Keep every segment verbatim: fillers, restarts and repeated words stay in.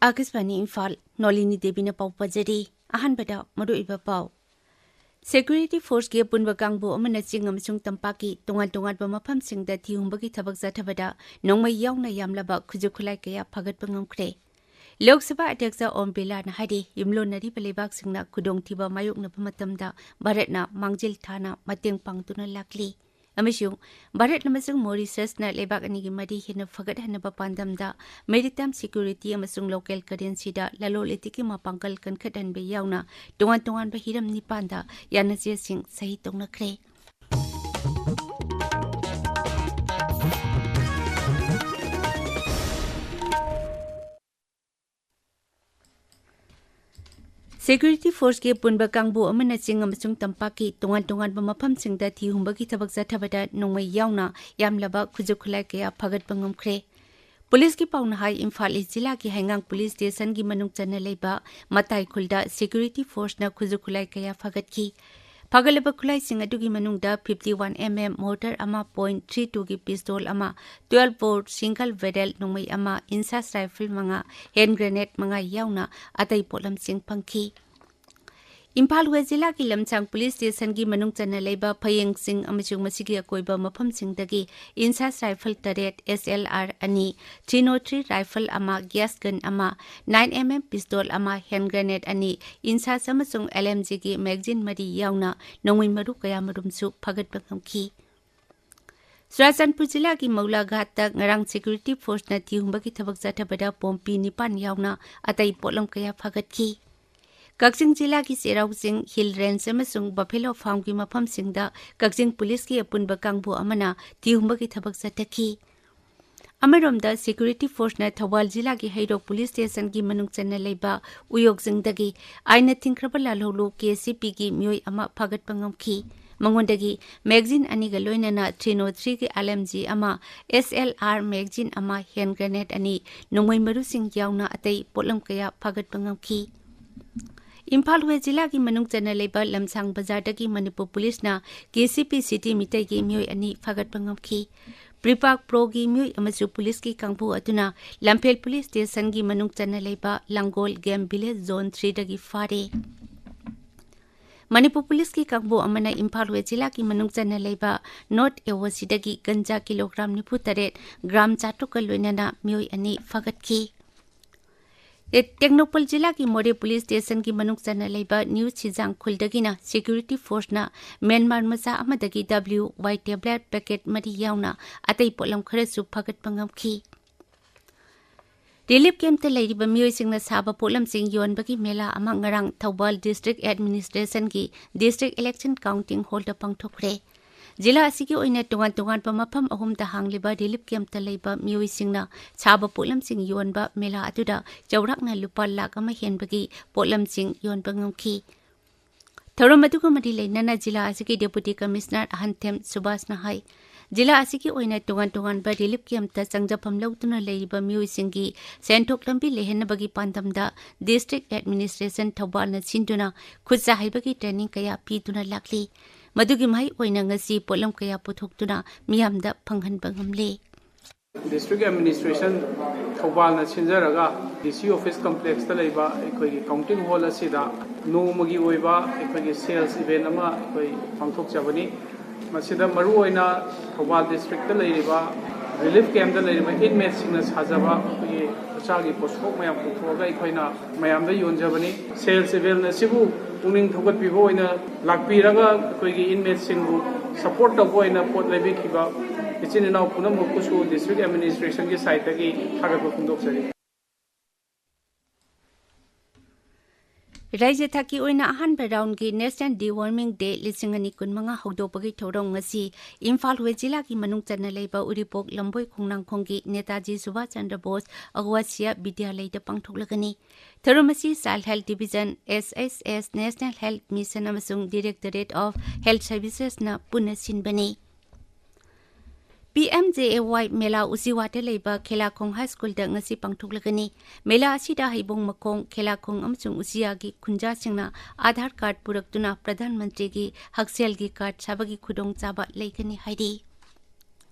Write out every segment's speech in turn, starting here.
ꯑꯥꯀꯥꯁꯕꯥꯅꯤ ꯏꯝꯐꯥꯜ, ꯅꯣꯂꯤꯅꯤ ꯗꯦꯕꯤꯅ ꯄꯥꯎ ꯄꯥꯖꯔꯤ꯫ ꯑꯍꯥꯟꯕꯗ ꯃꯔꯨꯑꯣꯏꯕ ꯄꯥꯎ꯫ ꯁꯦꯀ꯭ꯌꯨꯔꯤꯇꯤ ꯐꯣꯔꯁꯀꯤ ꯑꯄꯨꯟꯕ ꯀꯥꯡꯕꯨ ꯑꯃꯅ ꯆꯤꯡ ꯑꯃꯁꯨꯡ ꯇꯝꯄꯥꯛꯀꯤ ꯇꯣꯉꯥꯟ ꯇꯣꯉꯥꯟꯕ ꯃꯐꯝꯁꯤꯡꯗ ꯊꯤꯍꯨꯝꯕꯒꯤ ꯊꯕꯛ ꯆꯠꯊꯕꯗ ꯅꯣꯡꯃꯩ ꯌꯥꯎꯅ ꯌꯥꯝꯂꯕ ꯈꯨꯠꯁꯨ ꯈꯨꯠꯂꯥꯏ ꯀꯌꯥ ꯐꯥꯒꯠꯄ ꯉꯝꯈ꯭ꯔꯦ꯫ ꯂꯣꯛ ꯁꯚꯥ ꯑꯗ꯭ꯌꯛꯁ ꯑꯣꯝ ꯕꯤꯔꯂꯥꯅ ꯍꯥꯏꯔꯤ, ꯌꯨꯝꯂꯣꯟꯅꯔꯤꯕ ꯂꯩꯕꯥꯛꯁꯤꯡꯅ ꯈꯨꯗꯣꯡꯊꯤꯕ ꯃꯥꯌꯣꯛꯅꯕ ꯃꯇꯝꯗ ꯚꯥꯔꯠꯅ ꯃꯥꯡꯖꯤꯜ ꯊꯥꯅ ꯃꯇꯦꯡ ꯄꯥꯡꯗꯨꯅ ꯂꯥꯛꯂꯤ꯫ ꯑꯃꯁꯨꯡ ꯚꯥꯔꯠ ꯑꯃꯁꯨꯡ ꯃꯣꯔꯤꯁꯁꯅ ꯂꯩꯕꯥꯛ ꯑꯅꯤꯒꯤ ꯃꯔꯤ ꯍꯦꯟꯅ ꯐꯒꯠꯍꯟꯅꯕ ꯄꯥꯟꯗꯝꯗ maritime security ꯑꯃꯁꯨꯡ local currencyꯗ ꯂꯂꯣꯟ ꯏꯇꯤꯛꯀꯤ ꯃꯄꯥꯡꯒꯜ ꯀꯟꯈꯠꯍꯟꯕ ꯌꯥꯎꯅ ꯇꯣꯉꯥꯟ ꯇꯣꯉꯥꯟꯕ ꯍꯤꯔꯝ ꯅꯤꯄꯥꯟꯗ ꯌꯥꯅꯆꯦꯁꯤꯡ ꯁꯍꯤ ꯇꯧꯅꯈ꯭ꯔꯦ꯫ ꯁꯦꯀ꯭ꯌꯨꯔꯤꯇꯤ ꯐꯣꯔꯁꯀꯤ ꯑꯄꯨꯟꯕ ꯀꯥꯡꯕꯨ ꯑꯃꯅ ꯆꯤꯡ ꯑꯃꯁꯨꯡ ꯇꯝꯄꯥꯛꯀꯤ ꯇꯣꯉꯥꯟ ꯇꯣꯉꯥꯟꯕ ꯃꯐꯝꯁꯤꯡꯗ ꯊꯤꯍꯨꯝꯕꯒꯤ ꯊꯕꯛ ꯆꯠꯊꯕꯗ ꯅꯣꯡꯃꯩ ꯌꯥꯎꯅ ꯌꯥꯝꯂꯕ ꯈꯨꯠꯁꯨ ꯈꯨꯠꯂꯥꯏ ꯀꯌꯥ ꯐꯥꯒꯠꯄ ꯉꯝꯈ꯭ꯔꯦ꯫ ꯄꯨꯂꯤꯁꯀꯤ ꯄꯥꯎꯅ ꯍꯥꯏ, ꯏꯝꯐꯥꯜ ꯏꯁ ꯖꯤꯂꯥꯒꯤ ꯍꯩꯉꯥꯡ ꯄꯨꯂꯤꯁ ꯁ꯭ꯇꯦꯁꯟꯒꯤ ꯃꯅꯨꯡ ꯆꯟꯅ ꯂꯩꯕ ꯃꯇꯥꯏ ꯈꯨꯜꯗ ꯁꯦꯀ꯭ꯌꯨꯔꯤꯇꯤ ꯐꯣꯔꯁꯅ ꯈꯨꯠꯁꯨ ꯈꯨꯠꯂꯥꯏ ꯀꯌꯥ ꯐꯥꯒꯠꯈꯤ꯫ ꯐꯥꯒꯠꯂꯕ ꯈꯨꯠꯂꯥꯏꯁꯤꯡ ꯑꯗꯨꯒꯤ ꯃꯅꯨꯡꯗ fifty one M M mortar ꯑꯃ, point three two ꯒꯤ pistol ꯑꯃ, twelve bore single barrel ꯅꯣꯡꯃꯩ ꯑꯃ, INSAS rifle ꯃꯉꯥ, hand grenade ꯃꯉꯥ ꯌꯥꯎꯅ ꯑꯇꯩ ꯄꯣꯠꯂꯝꯁꯤꯡ ꯐꯪꯈꯤ꯫ ꯏꯝꯐꯥꯜ ꯋꯦꯁ ꯖꯤꯂꯥꯒꯤ ꯂꯝꯁꯥꯡ ꯄꯨꯂꯤꯁ ꯁ꯭ꯇꯦꯁꯟꯒꯤ ꯃꯅꯨꯡ ꯆꯟꯅ ꯂꯩꯕ ꯐꯌꯦꯡꯁꯤꯡ ꯑꯃꯁꯨꯡ ꯃꯁꯤꯒꯤ ꯑꯀꯣꯏꯕ ꯃꯐꯝꯁꯤꯡꯗꯒꯤ INSAS rifle ꯇꯔꯦꯠ, S L R ꯑꯅꯤ, three nought three rifle ꯑꯃ, gas gun ꯑꯃ, nine M M pistol ꯑꯃ, hand grenade ꯑꯅꯤ, INSAS ꯑꯃꯁꯨꯡ L M Gꯒꯤ magazine ꯃꯔꯤ ꯌꯥꯎꯅ ꯅꯣꯡꯃꯩ ꯃꯔꯨ ꯀꯌꯥꯃꯔꯨꯝꯁꯨ ꯐꯥꯒꯠꯄ ꯉꯝꯈꯤ꯫ ꯆꯨꯔꯥꯆꯥꯟꯄꯨꯔ ꯖꯤꯂꯥꯒꯤ ꯃꯧꯂꯥ ꯘꯥꯠꯇ ꯉꯔꯥꯡ ꯁꯦꯀ꯭ꯌꯨꯔꯤꯇꯤ ꯐꯣꯔꯁꯅ ꯊꯤꯍꯨꯝꯕꯒꯤ ꯊꯕꯛ ꯆꯠꯊꯕꯗ ꯄꯣꯝꯄꯤ ꯅꯤꯄꯥꯟ ꯌꯥꯎꯅ ꯑꯇꯩ ꯄꯣꯠꯂꯝ ꯀꯌꯥ ꯐꯥꯒꯠꯈꯤ꯫ ꯀꯛꯆꯤꯡ ꯖꯤꯂꯥꯒꯤ ꯆꯩꯔꯥꯎ ꯆꯤꯡ ꯍꯤꯜ ꯔꯦꯟꯖ ꯑꯃꯁꯨꯡ ꯕꯐꯦꯂꯣ ꯐꯥꯔꯝꯒꯤ ꯃꯐꯝꯁꯤꯡꯗ ꯀꯛꯆꯤꯡ ꯄꯨꯂꯤꯁꯀꯤ ꯑꯄꯨꯟꯕ ꯀꯥꯡꯕꯨ ꯑꯃꯅ ꯊꯤꯍꯨꯝꯕꯒꯤ ꯊꯕꯛ ꯆꯠꯊꯈꯤ꯫ ꯑꯃꯔꯣꯝꯗ, ꯁꯦꯀ꯭ꯌꯨꯔꯤꯇꯤ ꯐꯣꯔꯁꯅ ꯊꯧꯕꯥꯜ ꯖꯤꯂꯥꯒꯤ ꯍꯩꯔꯣꯛ ꯄꯨꯂꯤꯁ ꯁ꯭ꯇꯦꯁꯟꯒꯤ ꯃꯅꯨꯡ ꯆꯟꯅ ꯂꯩꯕ ꯎꯌꯣꯛꯁꯤꯡꯗꯒꯤ ꯑꯥꯏꯟꯅ ꯊꯤꯡꯈ꯭ꯔꯕ ꯂꯥꯜꯍꯧꯂꯨ K C Pꯒꯤ ꯃꯤꯑꯣꯏ ꯑꯃ ꯐꯥꯒꯠꯄ ꯉꯝꯈꯤ꯫ ꯃꯉꯣꯟꯗꯒꯤ magazine ꯑꯅꯤꯒ ꯂꯣꯏꯅꯅ three nought threeꯒꯤ L M G ꯑꯃ, S L R magazine ꯑꯃ, hand grenade ꯑꯅꯤ, ꯅꯣꯡꯃꯩ ꯃꯔꯨꯁꯤꯡ ꯌꯥꯎꯅ ꯑꯇꯩ ꯄꯣꯠꯂꯝ ꯀꯌꯥ ꯐꯥꯒꯠꯄ ꯉꯝꯈꯤ꯫ ꯏꯝꯐꯥꯜ ꯋꯦꯁ ꯖꯤꯂꯥꯒꯤ ꯃꯅꯨꯡ ꯆꯟꯅ ꯂꯩꯕ ꯂꯝꯁꯥꯡ ꯕꯖꯥꯔꯗꯒꯤ ꯃꯅꯤꯄꯨꯔ ꯄꯨꯂꯤꯁꯅ K C P city ꯃꯤꯇꯩꯒꯤ ꯃꯤꯑꯣꯏ ꯑꯅꯤ ꯐꯥꯒꯠꯄ ꯉꯝꯈꯤ꯫ ꯄ꯭ꯔꯤꯄꯥꯛ ꯄ꯭ꯔꯣꯒꯤ ꯃꯤꯑꯣꯏ ꯑꯃꯁꯨ ꯄꯨꯂꯤꯁꯀꯤ ꯀꯥꯡꯕꯨ ꯑꯗꯨꯅ ꯂꯝꯐꯦꯜ ꯄꯨꯂꯤꯁ ꯁ꯭ꯇꯦꯁꯟꯒꯤ ꯃꯅꯨꯡ ꯆꯟꯅ ꯂꯩꯕ ꯂꯥꯡꯒꯣꯜ ꯒꯦꯝ ꯚꯤꯂꯦꯖ ꯖꯣꯟ ꯊ꯭ꯔꯤꯗꯒꯤ ꯐꯥꯔꯦ꯫ ꯃꯅꯤꯄꯨꯔ ꯄꯨꯂꯤꯁꯀꯤ ꯀꯥꯡꯕꯨ ꯑꯃꯅ ꯏꯝꯐꯥꯜ ꯋꯦꯁ ꯖꯤꯂꯥꯒꯤ ꯃꯅꯨꯡ ꯆꯟꯅ ꯂꯩꯕ ꯅꯣꯔꯠ ꯑꯦꯋꯣꯁꯤꯗꯒꯤ ꯒꯟꯖꯥ ꯀꯤꯂꯣꯒ꯭ꯔꯥꯝ ꯅꯤꯐꯨ ꯇꯔꯦꯠ, ꯒ꯭ꯔꯥꯝ ꯆꯥꯇ꯭ꯔꯨꯛꯀ ꯂꯣꯏꯅꯅ ꯃꯤꯑꯣꯏ ꯑꯅꯤ ꯐꯥꯒꯠꯈꯤ꯫ ꯇꯦ-, ꯇꯦꯡꯅꯧꯄꯜ ꯖꯤꯂꯥꯒꯤ ꯃꯣꯔꯦ ꯄꯨꯂꯤꯁ ꯁ꯭ꯇꯦꯁꯟꯒꯤ ꯃꯅꯨꯡ ꯆꯟꯅ ꯂꯩꯕ ꯅ꯭ꯌꯨ ꯁꯤꯖꯥꯡ ꯈꯨꯜꯗꯒꯤꯅ ꯁꯦꯀ꯭ꯌꯨꯔꯤꯇꯤ ꯐꯣꯔꯁꯅ ꯃ꯭ꯌꯥꯟꯃꯥꯔ ꯃꯆꯥ ꯑꯃꯗꯒꯤ ꯗꯕ꯭ꯂꯤꯌꯨ ꯋꯥꯏ ꯇꯦꯕ꯭ꯂꯦꯠ ꯄꯦꯀꯦꯠ ꯃꯔꯤ ꯌꯥꯎꯅ ꯑꯇꯩ ꯄꯣꯠꯂꯝ ꯈꯔꯁꯨ ꯐꯥꯒꯠꯄ ꯉꯝꯈꯤ꯫ ꯔꯤꯂꯤꯐ ꯀꯦꯝꯞꯇ ꯂꯩꯔꯤꯕ ꯃꯤꯑꯣꯏꯁꯤꯡꯅ ꯁꯥꯕ ꯄꯣꯠꯂꯝꯁꯤꯡ ꯌꯣꯟꯕꯒꯤ ꯃꯦꯂꯥ ꯑꯃ ꯉꯔꯥꯡ ꯊꯧꯕꯥꯜ ꯗꯤꯁꯇ꯭ꯔꯤꯛ ꯑꯦꯗꯃꯤꯅꯤꯁꯇ꯭ꯔꯦꯁꯟꯒꯤ ꯗꯤꯁꯇ꯭ꯔꯤꯛ ꯏꯂꯦꯛꯁꯟ ꯀꯥꯎꯟꯇꯤꯡ ꯍꯣꯜꯗ ꯄꯥꯡꯊꯣꯛꯈ꯭ꯔꯦ꯫ ꯖꯤꯂꯥ ꯑꯁꯤꯒꯤ ꯑꯣꯏꯅ ꯇꯣꯉꯥꯟ ꯇꯣꯉꯥꯟꯕ ꯃꯐꯝ ꯑꯍꯨꯝꯗ ꯍꯥꯡꯂꯤꯕ ꯔꯤꯂꯤꯐ ꯀꯦꯝꯞꯇ ꯂꯩꯕ ꯃꯤꯑꯣꯏꯁꯤꯡꯅ ꯁꯥꯕ ꯄꯣꯠꯂꯝꯁꯤꯡ ꯌꯣꯟꯕ ꯃꯦꯂꯥ ꯑꯗꯨꯗ ꯆꯥꯎꯔꯥꯛꯅ ꯂꯨꯄꯥ ꯂꯥꯈ ꯑꯃ ꯍꯦꯟꯕꯒꯤ ꯄꯣꯠꯂꯝꯁꯤꯡ ꯌꯣꯟꯕ ꯉꯝꯈꯤ꯫ ꯊꯧꯔꯝ ꯑꯗꯨꯒ ꯃꯔꯤ ꯂꯩꯅꯅ ꯖꯤꯂꯥ ꯑꯁꯤꯒꯤ ꯗꯦꯄꯨꯇꯤ ꯀꯃꯤꯁꯅꯔ ꯑꯍꯟꯊꯦꯝ ꯁꯨꯕꯥꯁꯅ ꯍꯥꯏ, ꯖꯤꯂꯥ ꯑꯁꯤꯒꯤ ꯑꯣꯏꯅ ꯇꯣꯉꯥꯟ ꯇꯣꯉꯥꯟꯕ ꯔꯤꯂꯤꯐ ꯀꯦꯝꯞꯇ ꯆꯪꯖꯐꯝ ꯂꯧꯗꯨꯅ ꯂꯩꯔꯤꯕ ꯃꯤꯑꯣꯏꯁꯤꯡꯒꯤ ꯁꯦꯟꯊꯣꯛ ꯂꯝꯕꯤ ꯂꯩꯍꯟꯅꯕꯒꯤ ꯄꯥꯟꯗꯝꯗ ꯗꯤꯁꯇ꯭ꯔꯤꯛ ꯑꯦꯗꯃꯤꯅꯤꯁꯇ꯭ꯔꯦꯁꯟ ꯊꯧꯕꯥꯜꯅ ꯁꯤꯟꯗꯨꯅ ꯈꯨꯠ ꯁꯥ ꯍꯩꯕꯒꯤ ꯇ꯭ꯔꯦꯅꯤꯡ ꯀꯌꯥ ꯄꯤꯗꯨꯅ ꯂꯥꯛꯂꯤ꯫ ꯃꯗꯨꯒꯤ ꯃꯍꯩ ꯑꯣꯏꯅ ꯉꯁꯤ ꯄꯣꯠꯂꯝ ꯀꯌꯥ ꯄꯨꯊꯣꯛꯇꯨꯅ ꯃꯤꯌꯥꯝꯗ ꯐꯪꯍꯟꯕ ꯉꯝꯂꯦ꯫ ꯗꯤꯁꯇ꯭ꯔꯤꯛ ꯑꯦꯗꯃꯤꯅꯤꯁꯇ꯭ꯔꯦꯁꯟ ꯊꯧꯕꯥꯜꯅ ꯁꯤꯟꯖꯔꯒ ꯗꯤ ꯁꯤ ꯑꯣꯐꯤꯁ ꯀꯝꯄ꯭ꯂꯦꯛꯁꯇ ꯂꯩꯕ ꯑꯩꯈꯣꯏꯒꯤ ꯀꯥꯎꯟꯇꯤꯡ ꯍꯣꯜ ꯑꯁꯤꯗ ꯅꯣꯡꯃꯒꯤ ꯑꯣꯏꯕ ꯑꯩꯈꯣꯏꯒꯤ ꯁꯦꯜꯁ ꯏꯚꯦꯟ ꯑꯃ ꯑꯩꯈꯣꯏ ꯄꯥꯡꯊꯣꯛꯆꯕꯅꯤ꯫ ꯃꯁꯤꯗ ꯃꯔꯨꯑꯣꯏꯅ ꯊꯧꯕꯥꯜ ꯗꯤꯁꯇ꯭ꯔꯤꯛꯇ ꯂꯩꯔꯤꯕ ꯔꯤꯂꯤꯐ ꯀꯦꯝꯞꯇ ꯂꯩꯔꯤꯕ ꯏꯟꯃꯦꯠꯁꯤꯡꯅ ꯁꯥꯖꯕ ꯑꯩꯈꯣꯏꯒꯤ ꯃꯆꯥꯒꯤ ꯄꯣꯠꯊꯣꯛ ꯃꯌꯥꯝ ꯄꯨꯊꯣꯛꯑꯒ ꯑꯩꯈꯣꯏꯅ ꯃꯌꯥꯝꯗ ꯌꯣꯟꯖꯕꯅꯤ꯫ ꯁꯦꯜꯁ ꯏꯚꯦꯟ ꯑꯁꯤꯕꯨ ꯄꯨꯛꯅꯤꯡ ꯊꯧꯒꯠꯄꯤꯕ ꯑꯣꯏꯅ ꯂꯥꯛꯄꯤꯔꯒ ꯑꯩꯈꯣꯏꯒꯤ ꯏꯟꯃꯦꯠꯁꯤꯡꯕꯨ ꯁꯄꯣꯔꯠ ꯇꯧꯕ ꯑꯣꯏꯅ ꯄꯣꯠ ꯂꯩꯕꯤꯈꯤꯕ ꯏꯆꯤꯟ ꯏꯅꯥꯎ ꯄꯨꯝꯅꯃꯛꯄꯨꯁꯨ ꯗꯤꯁꯇ꯭ꯔꯤꯛ ꯑꯦꯗꯃꯤꯅꯤꯁꯇ꯭ꯔꯦꯁꯟꯒꯤ ꯁꯥꯏꯠꯇꯒꯤ ꯊꯥꯒꯠꯄ ꯐꯣꯡꯗꯣꯛꯆꯔꯤ꯫ ꯔꯥꯖ꯭ꯌ ꯊꯥꯛꯀꯤ ꯑꯣꯏꯅ ꯑꯍꯥꯟꯕ ꯔꯥꯎꯟꯒꯤ National Deworming Day ꯂꯤꯁꯤꯡ ꯑꯅꯤ ꯀꯨꯟꯃꯉꯥ ꯍꯧꯗꯣꯛꯄꯒꯤ ꯊꯧꯔꯝ ꯉꯁꯤ ꯏꯝꯐꯥꯜ ꯋꯦꯁ ꯖꯤꯂꯥꯒꯤ ꯃꯅꯨꯡ ꯆꯟꯅ ꯂꯩꯕ ꯎꯔꯤꯄꯣꯛ ꯂꯝꯕꯣꯏ ꯈꯣꯡꯅꯥꯡꯈꯣꯡꯒꯤ ꯅꯦꯇꯥꯖꯤ ꯁꯨꯚꯥꯁ ꯆꯟꯗ꯭ꯔ ꯕꯣꯁ ꯑꯋꯥꯁꯤꯌꯥ ꯕꯤꯗ꯭ꯌꯥꯂꯌꯗ ꯄꯥꯡꯊꯣꯛꯂꯒꯅꯤ꯫ ꯊꯧꯔꯝ ꯑꯁꯤ Child Health Division, S H S, National Health Mission ꯑꯃꯁꯨꯡ Directorate of Health Servicesꯅ ꯄꯨꯟꯅ ꯁꯤꯟꯕꯅꯤ꯫ ꯄꯤ ꯑꯦꯝ ꯖꯦ ꯑꯦ ꯋꯥꯏ ꯃꯦꯂꯥ ꯎꯆꯤꯋꯥꯗ ꯂꯩꯕ ꯈꯦꯂꯥꯈꯣꯡ ꯍꯥꯏ ꯁ꯭ꯀꯨꯜꯗ ꯉꯁꯤ ꯄꯥꯡꯊꯣꯛꯂꯒꯅꯤ꯫ ꯃꯦꯂꯥ ꯑꯁꯤꯗ ꯍꯩꯕꯣꯡ ꯃꯈꯣꯡ, ꯈꯦꯂꯥꯈꯣꯡ ꯑꯃꯁꯨꯡ ꯎꯆꯤꯌꯥꯒꯤ ꯈꯨꯟꯖꯥꯁꯤꯡꯅ ꯑꯥꯙꯥꯔ ꯀꯥꯔꯗ ꯄꯨꯔꯛꯇꯨꯅ ꯄ꯭ꯔꯙꯥꯟ ꯃꯟꯇ꯭ꯔꯤꯒꯤ ꯍꯛꯁꯦꯜꯒꯤ ꯀꯥꯔꯗ ꯁꯥꯕꯒꯤ ꯈꯨꯗꯣꯡꯆꯥꯕ ꯂꯩꯒꯅꯤ ꯍꯥꯏꯔꯤ꯫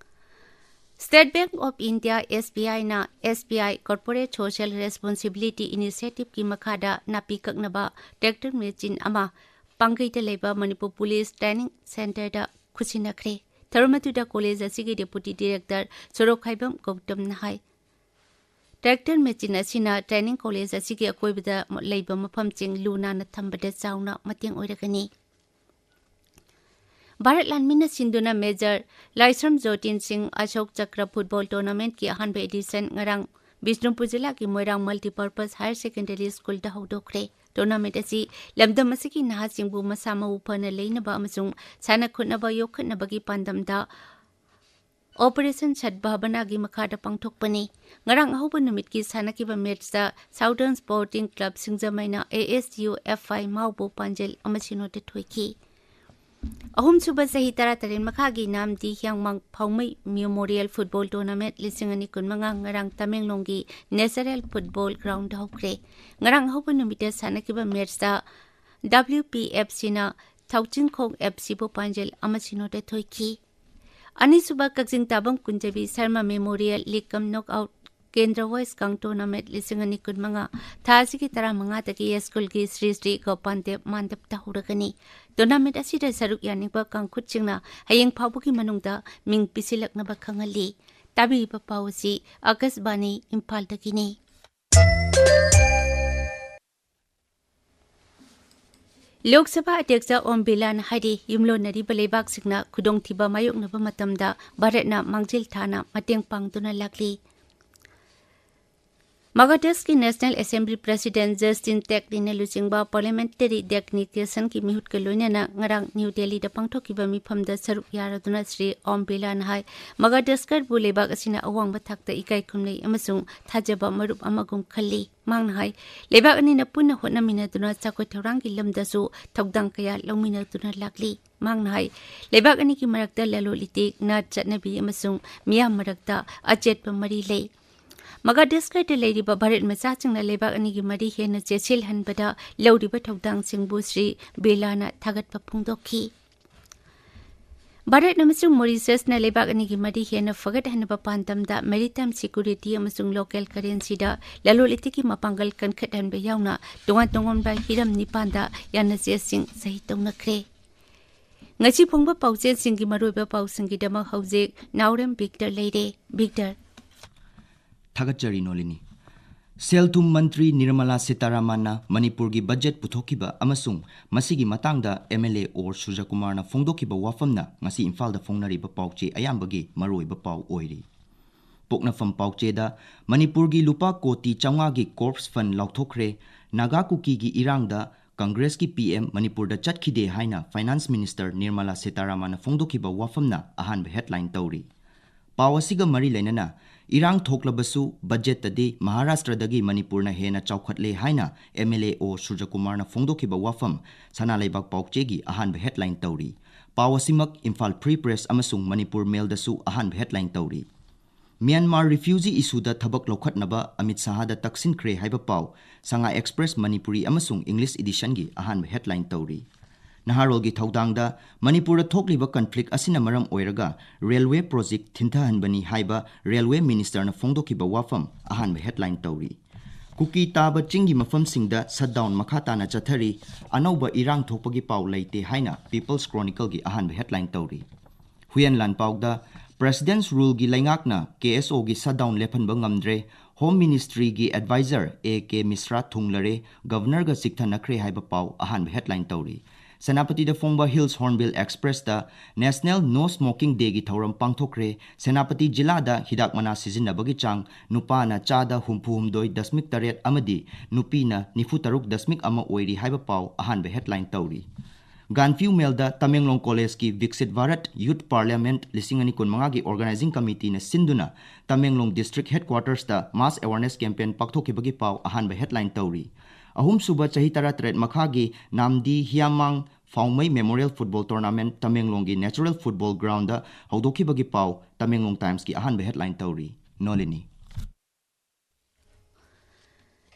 State Bank of India, S B I ꯅ S B I Corporate Social Responsibility Initiative ꯀꯤ ꯃꯈꯥꯗ ꯅꯥꯄꯤ ꯀꯛꯅꯕ tractor machine ꯑꯃ ꯄꯥꯡꯒꯩꯗ ꯂꯩꯕ ꯃꯅꯤꯄꯨꯔ ꯄꯨꯂꯤꯁ training centre ꯗ ꯈꯨꯠꯁꯤꯟꯅꯈ꯭ꯔꯦ꯫ ꯊꯧꯔꯝ ꯑꯗꯨꯗ college ꯑꯁꯤꯒꯤ Deputy Director ꯁꯣꯔꯣꯛꯈꯥꯏꯕꯝ ꯒꯧꯇꯝꯅ ꯍꯥꯏ, tractor machine ꯑꯁꯤꯅ training college ꯑꯁꯤꯒꯤ ꯑꯀꯣꯏꯕꯗ ꯂꯩꯕ ꯃꯐꯝꯁꯤꯡ ꯂꯨ ꯅꯥꯟꯅ ꯊꯝꯕꯗ ꯆꯥꯎꯅ ꯃꯇꯦꯡ ꯑꯣꯏꯔꯒꯅꯤ꯫ ꯚꯥꯔꯠ ꯂꯥꯟꯃꯤꯅ ꯁꯤꯟꯗꯨꯅ Major ꯂꯥꯏꯁ꯭ꯔꯝ ꯖꯣꯇꯤꯟ ꯁꯤꯡ ꯑꯁꯣꯛ ꯆꯀ꯭ꯔ football tournament ꯀꯤ ꯑꯍꯥꯟꯕ edition ꯉꯔꯥꯡ ꯕꯤꯁꯅꯨꯄꯨꯔ ꯖꯤꯂꯥꯒꯤ ꯃꯣꯏꯔꯥꯡ Multipurpose Higher Secondary School ꯗ ꯍꯧꯗꯣꯛꯈ꯭ꯔꯦ꯫ Tournament ꯑꯁꯤ ꯂꯝꯗꯝ ꯑꯁꯤꯒꯤ ꯅꯍꯥꯁꯤꯡꯕꯨ ꯃꯁꯥ ꯃꯎ ꯐꯅ ꯂꯩꯅꯕ ꯑꯃꯁꯨꯡ ꯁꯥꯟꯅ ꯈꯣꯠꯅꯕ ꯌꯣꯛꯈꯠꯅꯕꯒꯤ ꯄꯥꯟꯗꯝꯗ Operation Sadbhavana ꯒꯤ ꯃꯈꯥꯗ ꯄꯥꯡꯊꯣꯛꯄꯅꯤ꯫ ꯉꯔꯥꯡ ꯑꯍꯧꯕ ꯅꯨꯃꯤꯠꯀꯤ ꯁꯥꯟꯅꯈꯤꯕ match ꯇ Southern Sporting Club ꯁꯤꯡꯖꯃꯩꯅ A S U F I ꯃꯥꯎꯕꯨ ꯄꯥꯟꯖꯜ ꯑꯃ ꯁꯤꯅꯣꯗ ꯊꯣꯏꯈꯤ꯫ ꯑꯍꯨꯝꯁꯨꯕ ꯆꯍꯤ ꯇꯔꯥꯇꯔꯦꯠ ꯃꯈꯥꯒꯤ ꯅꯥꯝꯗꯤ ꯍꯤꯌꯥꯡꯃꯥꯡ ꯐꯥꯎꯃꯩ Memorial Football Tournament ꯂꯤꯁꯤꯡ ꯑꯅꯤ ꯀꯨꯟꯃꯉꯥ ꯉꯔꯥꯡ ꯇꯃꯦꯡꯂꯣꯡꯒꯤ Natural Football Ground ꯗ ꯍꯧꯈ꯭ꯔꯦ꯫ ꯉꯔꯥꯡ ꯑꯍꯧꯕ ꯅꯨꯃꯤꯠꯇ ꯁꯥꯟꯅꯈꯤꯕ match ꯇ W P F C ꯅ ꯊꯧꯆꯤꯡꯈꯣꯡ F C ꯕꯨ ꯄꯥꯟꯖꯜ ꯑꯃ ꯁꯤꯅꯣꯗ ꯊꯣꯏꯈꯤ꯫ ꯑꯅꯤꯁꯨꯕ ꯀꯛꯆꯤꯡ ꯇꯥꯕꯝ ꯀꯨꯟꯖꯕꯤ Sharma Memorial League cum Knockout Kendra Voice Kang Tournament ꯂꯤꯁꯤꯡ ꯑꯅꯤ ꯀꯨꯟꯃꯉꯥ ꯊꯥ ꯑꯁꯤꯒꯤ ꯇꯔꯥꯃꯉꯥꯗꯒꯤ ꯌꯥꯏꯁ꯭ꯀꯨꯜꯒꯤ ꯁ꯭ꯔꯤ ꯁ꯭ꯔꯤ ꯒꯣꯄꯥꯟ ꯗꯦꯕ ꯃꯥꯟꯗꯞꯇ ꯍꯧꯔꯒꯅꯤ꯫ Tournament ꯑꯁꯤꯗ ꯁꯔꯨꯛ ꯌꯥꯅꯤꯡꯕ ꯀꯥꯡꯈꯨꯠꯁꯤꯡꯅ ꯍꯌꯦꯡ ꯐꯥꯎꯕꯒꯤ ꯃꯅꯨꯡꯗ ꯃꯤꯡ ꯄꯤꯁꯤꯜꯂꯛꯅꯕ ꯈꯪꯍꯜꯂꯤ꯫ ꯇꯥꯕꯤꯔꯤꯕ ꯄꯥꯎ ꯑꯁꯤ ꯑꯀꯥꯁꯕꯥꯅꯤ ꯏꯝꯐꯥꯜꯗꯒꯤꯅꯤ꯫ ꯂꯣꯛ ꯁꯚꯥ ꯑꯗ꯭ꯌꯛꯁ ꯑꯣꯝ ꯕꯤꯔꯂꯥꯅ ꯍꯥꯏꯔꯤ, ꯌꯨꯝꯂꯣꯟꯅꯔꯤꯕ ꯂꯩꯕꯥꯛꯁꯤꯡꯅ ꯈꯨꯗꯣꯡꯊꯤꯕ ꯃꯥꯌꯣꯛꯅꯕ ꯃꯇꯝꯗ ꯚꯥꯔꯠꯅ ꯃꯥꯡꯖꯤꯜ ꯊꯥꯅ ꯃꯇꯦꯡ ꯄꯥꯡꯗꯨꯅ ꯂꯥꯛꯂꯤ꯫ ꯃꯒꯥꯗꯁꯀꯤ National Assembly President Justin Teknina ꯂꯨꯆꯤꯡꯕ Parliamentary Delegation ꯀꯤ ꯃꯤꯍꯨꯠꯀ ꯂꯣꯏꯅꯅ ꯉꯔꯥꯡ ꯅ꯭ꯌꯨ ꯗꯦꯜꯂꯤꯗ ꯄꯥꯡꯊꯣꯛꯈꯤꯕ ꯃꯤꯐꯝꯗ ꯁꯔꯨꯛ ꯌꯥꯔꯗꯨꯅ ꯁ꯭ꯔꯤ ꯑꯣꯝ ꯕꯤꯔꯂꯥꯅ ꯍꯥꯏ, ꯃꯒꯥꯗꯁꯀꯔꯕꯨ ꯂꯩꯕꯥꯛ ꯑꯁꯤꯅ ꯑꯋꯥꯡꯕ ꯊꯥꯛꯇ ꯏꯀꯥꯏ ꯈꯨꯝꯅꯩ ꯑꯃꯁꯨꯡ ꯊꯥꯖꯕ ꯃꯔꯨꯞ ꯑꯃꯒꯨꯝ ꯈꯜꯂꯤ꯫ ꯃꯍꯥꯛꯅ ꯍꯥꯏ, ꯂꯩꯕꯥꯛ ꯑꯅꯤꯅ ꯄꯨꯟꯅ ꯍꯣꯠꯅꯃꯤꯟꯅꯗꯨꯅ ꯆꯥꯎꯈꯠ ꯊꯧꯔꯥꯡꯒꯤ ꯂꯝꯗꯁꯨ ꯊꯧꯗꯥꯡ ꯀꯌꯥ ꯂꯧꯃꯤꯟꯅꯗꯨꯅ ꯂꯥꯛꯂꯤ꯫ ꯃꯍꯥꯛꯅ ꯍꯥꯏ, ꯂꯩꯕꯥꯛ ꯑꯅꯤꯒꯤ ꯃꯔꯛꯇ ꯂꯂꯣꯟ ꯏꯇꯤꯛ, ꯅꯥꯠ ꯆꯠꯅꯕꯤ ꯑꯃꯁꯨꯡ ꯃꯤꯌꯥꯝ ꯃꯔꯛꯇ ꯑꯆꯦꯠꯄ ꯃꯔꯤ ꯂꯩ꯫ ꯃꯒꯥꯗꯁꯀꯔꯗ ꯂꯩꯔꯤꯕ ꯚꯥꯔꯠ ꯃꯆꯥꯁꯤꯡꯅ ꯂꯩꯕꯥꯛ ꯑꯅꯤꯒꯤ ꯃꯔꯤ ꯍꯦꯟꯅ ꯆꯦꯠꯁꯤꯜꯍꯟꯕꯗ ꯂꯧꯔꯤꯕ ꯊꯧꯗꯥꯡꯁꯤꯡꯕꯨ ꯁ꯭ꯔꯤ ꯕꯤꯔꯂꯥꯅ ꯊꯥꯒꯠꯄ ꯐꯣꯡꯗꯣꯛꯈꯤ꯫ ꯚꯥꯔꯠ ꯑꯃꯁꯨꯡ ꯃꯣꯔꯤꯁꯁꯅ ꯂꯩꯕꯥꯛ ꯑꯅꯤꯒꯤ ꯃꯔꯤ ꯍꯦꯟꯅ ꯐꯒꯠꯍꯟꯅꯕ ꯄꯥꯟꯗꯝꯗ maritime security ꯑꯃꯁꯨꯡ local currencyꯗ ꯂꯂꯣꯟ ꯏꯇꯤꯛꯀꯤ ꯃꯄꯥꯡꯒꯜ ꯀꯟꯈꯠꯍꯟꯕ ꯌꯥꯎꯅ ꯇꯣꯉꯥꯟ ꯇꯣꯉꯥꯟꯕ ꯍꯤꯔꯝ ꯅꯤꯄꯥꯟꯗ ꯌꯥꯅꯆꯦꯁꯤꯡ ꯁꯍꯤ ꯇꯧꯅꯈ꯭ꯔꯦ꯫ ꯉꯁꯤ ꯐꯣꯡꯕ ꯄꯥꯎꯆꯦꯁꯤꯡꯒꯤ ꯃꯔꯨꯑꯣꯏꯕ ꯄꯥꯎꯁꯤꯡꯒꯤꯗꯃꯛ ꯍꯧꯖꯤꯛ ꯅꯥꯎꯔꯦꯝ ꯕꯤꯛꯇꯔ ꯂꯩꯔꯦ꯫ ꯕꯤꯛꯇꯔ꯫ ꯊꯥꯒꯠꯆꯔꯤ ꯅꯣꯂꯤꯅꯤ꯫ ꯁꯦꯜ ꯊꯨꯝ ꯃꯟꯇ꯭ꯔꯤ ꯅꯤꯔꯃꯂꯥ ꯁꯤꯇꯥꯔꯥꯃꯟꯅ ꯃꯅꯤꯄꯨꯔꯒꯤ ꯕꯖꯦꯠ ꯄꯨꯊꯣꯛꯈꯤꯕ ꯑꯃꯁꯨꯡ ꯃꯁꯤꯒꯤ ꯃꯇꯥꯡꯗ MLA ꯑꯣꯔ ꯁꯨꯔꯖꯀꯨꯃꯥꯔꯅ ꯐꯣꯡꯗꯣꯛꯈꯤꯕ ꯋꯥꯐꯝꯅ ꯉꯁꯤ ꯏꯝꯐꯥꯜꯗ ꯐꯣꯡꯅꯔꯤꯕ ꯄꯥꯎꯆꯦ ꯑꯌꯥꯝꯕꯒꯤ ꯃꯔꯨꯑꯣꯏꯕ ꯄꯥꯎ ꯑꯣꯏꯔꯤ꯫ ꯄꯣꯛꯅꯐꯝ ꯄꯥꯎꯆꯦꯗ ꯃꯅꯤꯄꯨꯔꯒꯤ ꯂꯨꯄꯥ ꯀꯣꯇꯤ ꯆꯥꯝꯃꯉꯥꯒꯤ corpse fund ꯂꯥꯎꯊꯣꯛꯈ꯭ꯔꯦ, ꯅꯥꯒꯥ ꯀꯨꯀꯤꯒꯤ ꯏꯔꯥꯡꯗ ꯀꯪꯒ꯭ꯔꯦꯁꯀꯤ PM ꯃꯅꯤꯄꯨꯔꯗ ꯆꯠꯈꯤꯗꯦ ꯍꯥꯏꯅ Finance Minister ꯅꯤꯔꯃꯂꯥ ꯁꯤꯇꯥꯔꯥꯃꯟꯅ ꯐꯣꯡꯗꯣꯛꯈꯤꯕ ꯋꯥꯐꯝꯅ ꯑꯍꯥꯟꯕ headline ꯇꯧꯔꯤ꯫ ꯄꯥꯎ ꯑꯁꯤꯒ ꯃꯔꯤ ꯂꯩꯅꯅ ꯏꯔꯥꯡ ꯊꯣꯛꯂꯕꯁꯨ ꯕꯖꯦꯠꯇꯗꯤ ꯃꯍꯥꯔꯥꯁꯇ꯭ꯔꯗꯒꯤ ꯃꯅꯤꯄꯨꯔꯅ ꯍꯦꯟꯅ ꯆꯥꯎꯈꯠꯂꯦ ꯍꯥꯏꯅ MLA ꯑꯣ ꯁꯨꯔꯖꯀꯨꯃꯥꯔꯅ ꯐꯣꯡꯗꯣꯛꯈꯤꯕ ꯋꯥꯐꯝ ꯁꯅꯥ ꯂꯩꯕꯥꯛ ꯄꯥꯎꯆꯦꯒꯤ ꯑꯍꯥꯟꯕ headline ꯇꯧꯔꯤ꯫ ꯄꯥꯎ ꯑꯁꯤꯃꯛ ꯏꯝꯐꯥꯜ Free Press ꯑꯃꯁꯨꯡ ꯃꯅꯤꯄꯨꯔ ꯃꯦꯜꯗꯁꯨ ꯑꯍꯥꯟꯕ headline ꯇꯧꯔꯤ꯫ ꯃ꯭ꯌꯥꯟꯃꯥꯔ refugee issueꯗ ꯊꯕꯛ ꯂꯧꯈꯠꯅꯕ ꯑꯃꯤꯠ ꯁꯍꯥꯗ ꯇꯛꯁꯤꯟꯈ꯭ꯔꯦ ꯍꯥꯏꯕ ꯄꯥꯎ ꯁꯉꯥꯏ Express ꯃꯅꯤꯄꯨꯔꯤ ꯑꯃꯁꯨꯡ English editionꯒꯤ ꯑꯍꯥꯟꯕ headline ꯇꯧꯔꯤ꯫ ꯅꯍꯥꯔꯣꯜꯒꯤ ꯊꯧꯗꯥꯡꯗ ꯃꯅꯤꯄꯨꯔꯗ ꯊꯣꯛꯂꯤꯕ conflict ꯑꯁꯤꯅ ꯃꯔꯝ ꯑꯣꯏꯔꯒ railway project ꯊꯤꯟꯊꯍꯟꯕꯅꯤ ꯍꯥꯏꯕ railway ministerꯅ ꯐꯣꯡꯗꯣꯛꯈꯤꯕ ꯋꯥꯐꯝ ꯑꯍꯥꯟꯕ headline ꯇꯧꯔꯤ꯫ ꯀꯨꯀꯤ ꯇꯥꯕ ꯆꯤꯡꯒꯤ ꯃꯐꯝꯁꯤꯡꯗ shutdown ꯃꯈꯥ ꯇꯥꯅ ꯆꯠꯊꯔꯤ, ꯑꯅꯧꯕ ꯏꯔꯥꯡ ꯊꯣꯛꯄꯒꯤ ꯄꯥꯎ ꯂꯩꯇꯦ ꯍꯥꯏꯅ People's Chronicleꯒꯤ ꯑꯍꯥꯟꯕ headline ꯇꯧꯔꯤ꯫ ꯍꯨꯏꯌꯦꯟ ꯂꯥꯟꯄꯥꯎꯗ President's Ruleꯒꯤ ꯂꯩꯉꯥꯛꯅ KSOꯒꯤ shutdown ꯂꯦꯞꯍꯟꯕ ꯉꯝꯗ꯭ꯔꯦ, Home Ministryꯒꯤ adviser A K ꯃꯤꯁ꯭ꯔꯥ ꯊꯨꯡꯂꯔꯦ, Governorꯒ ꯆꯤꯛꯊꯅꯈ꯭ꯔꯦ ꯍꯥꯏꯕ ꯄꯥꯎ ꯑꯍꯥꯟꯕ headline ꯇꯧꯔꯤ꯫ ꯁꯦꯅꯥꯄꯇꯤꯗ ꯐꯣꯡꯕ Hills Hornbill Expressꯇ National No Smoking Dayꯒꯤ ꯊꯧꯔꯝ ꯄꯥꯡꯊꯣꯛꯈ꯭ꯔꯦ꯫ ꯁꯦꯅꯥꯄꯇꯤ ꯖꯤꯂꯥꯗ ꯍꯤꯗꯥꯛ ꯃꯅꯥ ꯁꯤꯖꯤꯟꯅꯕꯒꯤ ꯆꯥꯡ ꯅꯨꯄꯥꯅ ꯆꯥꯗ ꯍꯨꯝꯐꯨ ꯍꯨꯝꯗꯣꯏ ꯗꯁꯃꯤꯛ ꯇꯔꯦꯠ ꯑꯃꯗꯤ ꯅꯨꯄꯤꯅ ꯅꯤꯐꯨ ꯇꯔꯨꯛ ꯗꯁꯃꯤꯛ ꯑꯃ ꯑꯣꯏꯔꯤ ꯍꯥꯏꯕ ꯄꯥꯎ ꯑꯍꯥꯟꯕ headline ꯇꯧꯔꯤ꯫ ꯒꯥꯟꯐ꯭ꯌꯨ ꯃꯦꯜꯗ ꯇꯃꯦꯡꯂꯣꯡ ꯀꯣꯂꯦꯖꯀꯤ Viksit Bharat Youth Parliament ꯂꯤꯁꯤꯡ ꯑꯅꯤ ꯀꯨꯟꯃꯉꯥꯒꯤ organizing committeeꯅ ꯁꯤꯟꯗꯨꯅ Tamenglong district headquartersꯇ mass awareness campaign ꯄꯥꯡꯊꯣꯛꯈꯤꯕꯒꯤ ꯄꯥꯎ ꯑꯍꯥꯟꯕ headline ꯇꯧꯔꯤ꯫ ꯑꯍꯨꯝꯁꯨꯕ ꯆꯍꯤ ꯇꯔꯥꯇꯔꯦꯠ ꯃꯈꯥꯒꯤ ꯅꯥꯝꯗꯤ ꯍꯤꯌꯥꯃꯥꯡ ꯐꯥꯎꯃꯩ Memorial Football Tournament ꯇꯃꯦꯡꯂꯣꯡꯒꯤ natural football groundꯗ ꯍꯧꯗꯣꯛꯈꯤꯕꯒꯤ ꯄꯥꯎ ꯇꯃꯦꯡꯂꯣꯡ Timesꯀꯤ ꯑꯍꯥꯟꯕ headline ꯇꯧꯔꯤ꯫ ꯅꯣꯂꯤꯅꯤ꯫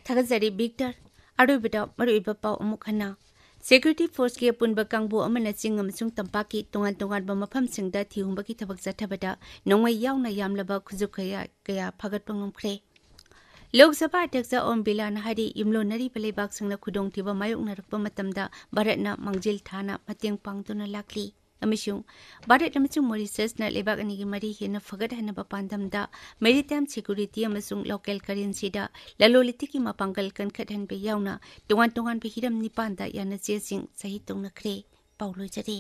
ꯊꯥꯒꯠꯆꯔꯤ ꯕꯤꯛꯇꯔ꯫ ꯑꯔꯣꯏꯕꯗ ꯃꯔꯨꯑꯣꯏꯕ ꯄꯥꯎ ꯑꯃꯨꯛ ꯍꯟꯅ꯫ ꯁꯦꯀ꯭ꯌꯨꯔꯤꯇꯤ ꯐꯣꯔꯁꯀꯤ ꯑꯄꯨꯟꯕ ꯀꯥꯡꯕꯨ ꯑꯃꯅ ꯆꯤꯡ ꯑꯃꯁꯨꯡ ꯇꯝꯄꯥꯛꯀꯤ ꯇꯣꯉꯥꯟ ꯇꯣꯉꯥꯟꯕ ꯃꯐꯝꯁꯤꯡꯗ ꯊꯤꯍꯨꯝꯕꯒꯤ ꯊꯕꯛ ꯆꯠꯊꯕꯗ ꯅꯣꯡꯃꯩ ꯌꯥꯎꯅ ꯌꯥꯝꯂꯕ ꯈꯨꯠꯁꯨ ꯈꯨꯠꯂꯥꯏ ꯀꯌꯥ ꯐꯥꯒꯠꯄ ꯉꯝꯈ꯭ꯔꯦ꯫ ꯂꯣꯛ ꯁꯚꯥ ꯑꯗ꯭ꯌꯛꯁ ꯑꯣꯝ ꯕꯤꯔꯂꯥꯅ ꯍꯥꯏꯔꯤ, ꯌꯨꯝꯂꯣꯟꯅꯔꯤꯕ ꯂꯩꯕꯥꯛꯁꯤꯡꯅ ꯈꯨꯗꯣꯡꯊꯤꯕ ꯃꯥꯌꯣꯛꯅꯔꯛꯄ ꯃꯇꯝꯗ ꯚꯥꯔꯠꯅ ꯃꯥꯡꯖꯤꯜ ꯊꯥꯅ ꯃꯇꯦꯡ ꯄꯥꯡꯗꯨꯅ ꯂꯥꯛꯂꯤ ꯑꯃꯁꯨꯡ ꯚꯥꯔꯠ ꯑꯃꯁꯨꯡ ꯃꯣꯔꯤꯁꯁꯅ ꯂꯩꯕꯥꯛ ꯑꯅꯤꯒꯤ ꯃꯔꯤ ꯍꯦꯟꯅ ꯐꯒꯠꯍꯟꯅꯕ ꯄꯥꯟꯗꯝꯗ maritime security ꯑꯃꯁꯨꯡ local currencyꯗ ꯂꯂꯣꯟ ꯏꯇꯤꯛꯀꯤ ꯃꯄꯥꯡꯒꯜ ꯀꯟꯈꯠꯍꯟꯕ ꯌꯥꯎꯅ ꯇꯣꯉꯥꯟ ꯇꯣꯉꯥꯟꯕ ꯍꯤꯔꯝ ꯅꯤꯄꯥꯟꯗ ꯌꯥꯅꯆꯦꯁꯤꯡ ꯁꯍꯤ ꯇꯧꯅꯈ꯭ꯔꯦ꯫ ꯄꯥꯎ ꯂꯣꯏꯖꯔꯦ꯫